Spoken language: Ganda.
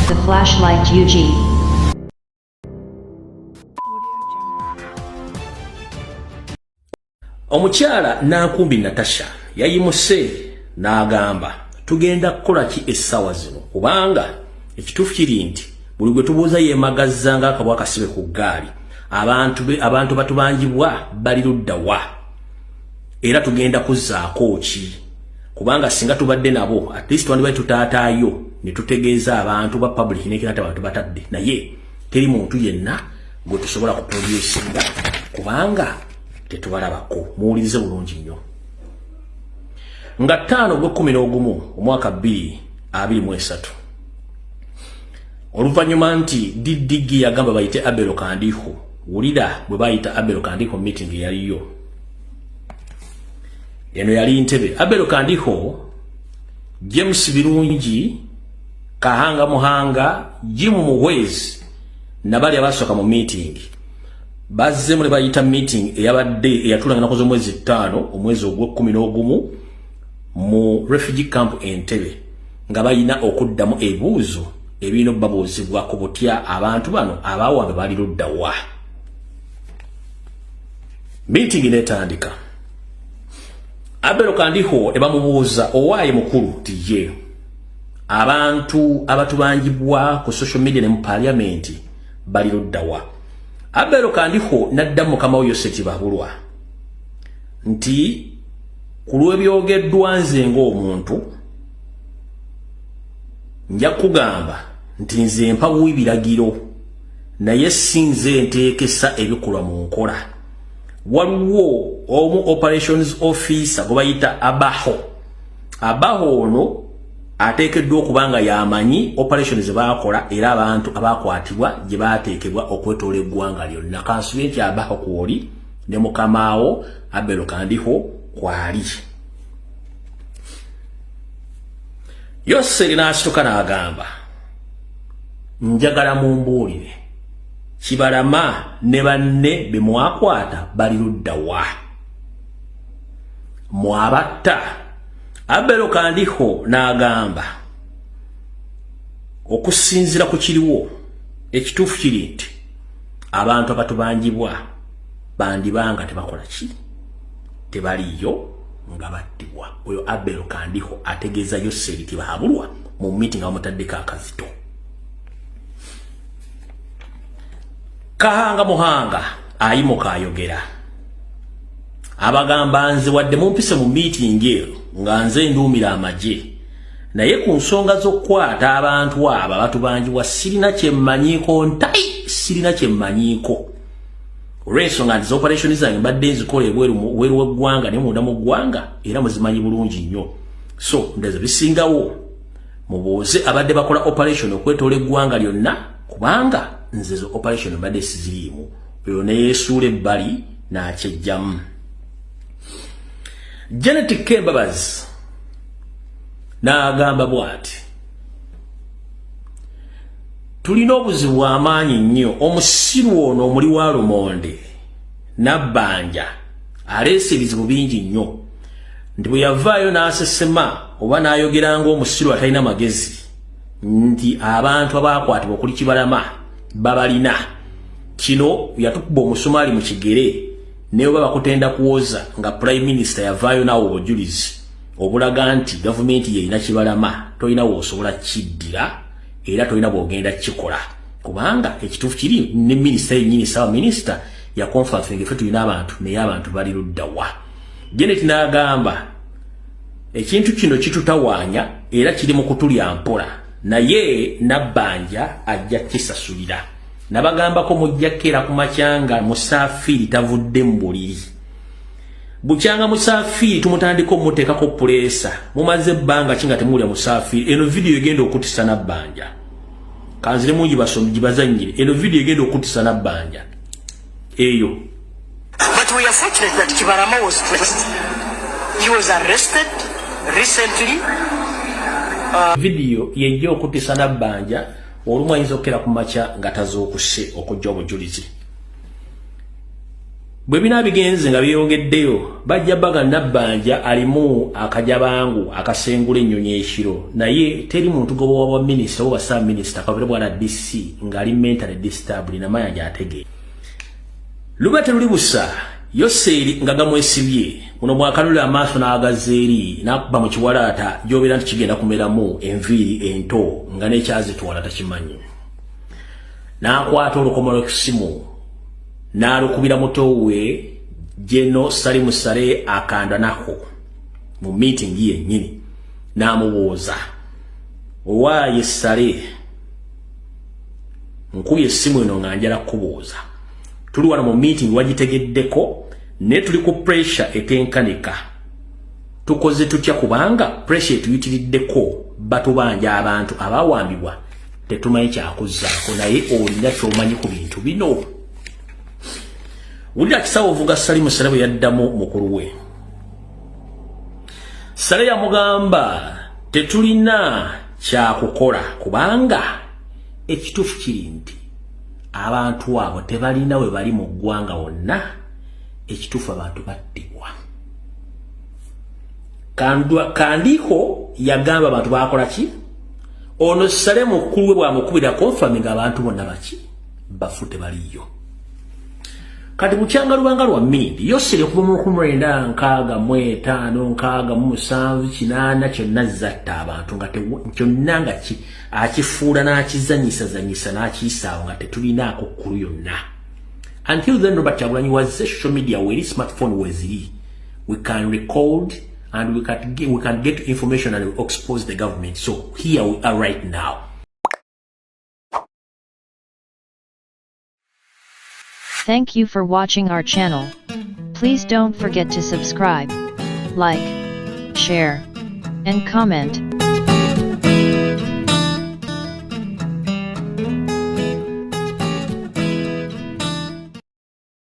The Flashlight UG. Omukyala Nankumbi Natasha yayimuse n'agamba, tugenda kukola ki essaawa zino? Kubanga ekituufu kiri nti buli gwe tubuuza yeemagazza ng'akabwa akasibe ku ggaali. Abantu batubanjibwa bali ludda wa? Era tugenda kuzzaako ki? Kubanga singa tubadde nabo, at least twandibadde tutaataayo ne tutegeeza abantu ba public nekira nti abantu batadde, naye teri muntu yenna gwe tusobola kuproducinga kubanga tetubalabako. Muwulirize bulungi nnyo. Nga 5 ogw'e-11 omwaka 2023, oluvannyuma nti DDG yagamba bayite Abel Kandiho. Wulira bwe bayita Abel Kandiho, meeting eyaliyo eno yali Ntebe. Abel Kandiho, James Birungi, Kahanga Muhanga, Jim Muhwezi nabali abasooka mu meeting. Bazzemu ne bayita meeting eyabadde eyatulanga ennaku z'omwezi 5 omwezi ogw'e-11 mu refugee camp Entebbe, nga balina okuddamu ebibuuzo ebirina okubabuuzibwa ku butya abantu bano abawambe bali ludda wa. Meeting netandika, Abel Kandiho ne bamubuuza, owaaye mukulu, ti ye abantu abatubanjibwa ku social media ne mu parliament bali ludda wa? Abel Kandiho n'addamu mukama we Yosef Tibuhaburwa nti ku lw'ebyogeddwa, nze ng'omuntu nja kugamba nti nze mpa buwi biragiro, naye si nze nteekesa ebikolwa mu nkola. Waliwo omu operations officer gwe bayita Abaho. Abaho ono ateekeddwa okuba nga yamanyi operation ze baakola era abantu abakwatibwa gye baateekebwa okwetoola eggwanga lyonna. Kansubye nti Abaho kwoli ne mukamaawo Abel Kandiho kwali. Yoseri n'asituka n'agamba, njagala mumbuulire, Kibalama ne banne be mwakwata bali ludda wa? Mwabatta? Abel Kandiho n'agamba, okusinziira ku kiriwo, ekituufu kiri nti abantu abatubanjibwa bandibanga tebakola ki, tebaliyo nga battibwa. Oyo Abel Kandiho ategeeza Yoseri Tibuhaburwa mu meeting bamutaddeko akazito. Kahanga Muhanga ayimuka ayogera, abagamba, nze wadde mumpise mu meeting eyo nga nze nduumira amagye, naye ku nsonga z'okukwata abantu abo abatubanjibwa sirina kyemmanyiiko, ntai sirina kyemmanyiiko, olw'ensonga nti operation zange mbadde nzikola ebweru w'eggwanga naye munda mu ggwanga era muzimanyi bulungi nnyo. So ndowooza bisingawo mubuuze abadde bakola operation okwetoola eggwanga lyonna, kubanga nze zo operation mbadde siziriimu. Oyo neyeesuula ebbali n'akyejjamu. Janet Kembabazi n'agamba bw'ati, tulina obuzibu amaanyi nnyo, omusiru ono omuli wa lumonde Nabbanja aleese ebizibu bingi nnyo, nti bwe yavaayo n'asesema oba n'ayogera ng'omusiru atalina magezi nti abantu abakwatibwa okuli Kibalama babalina, kino yatukuba omusumaali mu kigere. Naye oba bakutenda kuwoza nga prime minister yavaayo naawe obujulizi obulaga nti gavumenti yerina Kibalama, tolina w'osobola kiddira era tolina bw'ogenda kikola, kubanga ekituufu kiri ne minisita yennyini, sawa minisita yaconfirminga ffe tulina abantu, naye abantu bali ludda wa? Janet n'agamba, ekintu kino kitutawaanya era kiri mu kutulya mpola, naye Nabbanja ajja kisasulira. Nabagambako mujja kkeera ku macyanga Musaafiiri tavudde mu buliri. Bukyanga Musaafiiri tumutandika omuteekako pressure, mumaze ebbanga ki nga temuwulira Musaafiiri? Eno vidiyo egenda okutisa Nabbanja. Kanzire mungi basomi gibazannyire. Eno vidiyo egenda okutisa Nabbanja eyo. But we are fortunate that Kibarama was traced. He was arrested recently. Vidiyo yejja okutisa Nabbanja. Olumu ayinza okukera ku makya nga tazuukuse okujja obujulizi. Bwe bina bigenze nga byeyongeddeyo, bajja baga Nabbanja alimu akajabangu akasengula ennyonyi ekiro, naye teri muntu gobowa bwa minisita oba sub minisita kabere bwa RDC ng'ali mentally disturbed. Namayanja ategeera luba teruli busa. Yoseeri nga gamwesibye muno bwakanula amaaso n'agazza eri n'akuba mu kiwalaata gy'obeera nti kigenda kumeramu enviiri ento nga n'ekyazitwala takimanyi, n'akwata olukomo lw'essimu n'alukubira muto we General Salim Saleh Akandwanaho mu meeting yennyini, n'amubuuza, "Owaaye Saleh, nkubye essimu eno nga njala kukubuuza, tuli wano mu meeting wagitegeddeko, naye tuli ku pressure etenkanika, tukoze tutya? Kubanga pressure etuyitiriddeko, batubanja abantu abawambibwa, tetumanyi kyakuzzaako, naye olina kyomanyi ku bintu bino?" Wulira kisawo ovuga Salim Saleh bwe yaddamu mukulu we. Saleh yamugamba, "Tetulina kyakukola, kubanga ekituufu kiri nti abantu abo tebalina we bali mu ggwanga wonna. Ekituufu abantu battibwa." Kandiho yagamba abantu bakola ki? Ono Saleh mukulu we bwamukubira confirming abantu bonna baki bafu, tebaliyo. Kati bukyanga lubanga lwa mindi yosere okuva mu 1965, 67, 80, kyonna zatta abantu nga kyonna nga akifuula n'akizanyisazanyisa n'akiyisaawo nga tetulinaako kkulu yonna. Until then, Robert Kyagulanyi was social media weri, smartphone weziri, we can record and we can get information and expose the government. So here we are right now. Thank you for watching our channel. Please don't forget to subscribe, like, share, and comment.